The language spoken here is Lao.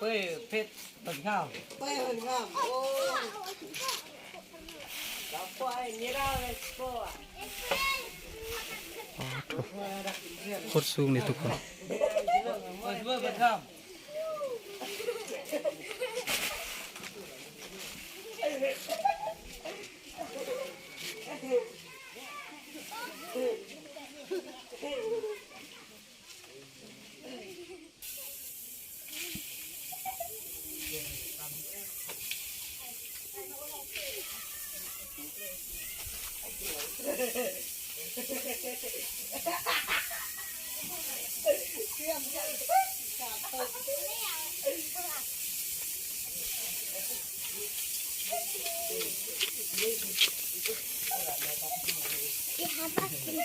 ເອີຍ ເພັດ ເບິ່ງງາມ ເບິ່ງງາມ ໂອ້ຍ ລາວປ່ອຍນີ້ລາວເລີຍ ໂອ້ຍ ໂຄດສູງເລີຍທຸກຄົນ ເບິ່ງງາມ. Ihapaskin.